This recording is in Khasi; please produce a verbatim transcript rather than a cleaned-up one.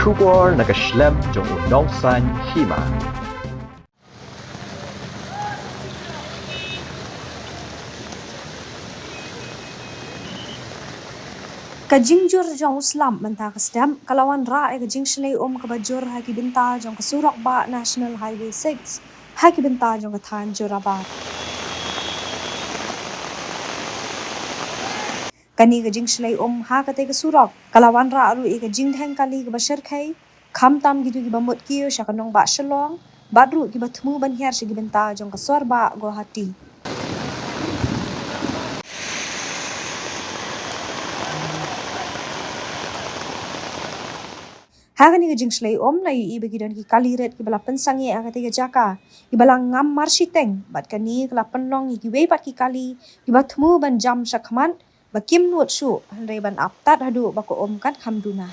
Khubor na ka shlem jong u nongsan hima. Ka jingjur jong u slap mynta ka step ka la wanrah ïa ka jingshlei um kaba jur ha ki bynta jong ka surok bah National Highway six ha ki bynta jong ka thaiñ Jorabat. Kane ka jingshlei um ha katei ka surok ka la wanrah ruh ïa ka jingdheng kali kaba shyrkhei, khamtam kito kiba mut kiew sha ka nongbah Shillong bad ruh kiba thmu ban hiar sha ki bynta jong ka sorbah Guwahati. Ha kane ka jingshlei um la ïohi ba ki don ki kali rit kiba la pynsangeh ha katei ka jaka, kiba la ngam marshiteng bad kane ka la pynlong ïa kiwei pat ki kali kiba thmu ban jam shakhmat ba kim nud shuh, hynrei ban ap tad haduh ba ka um kan kham duna.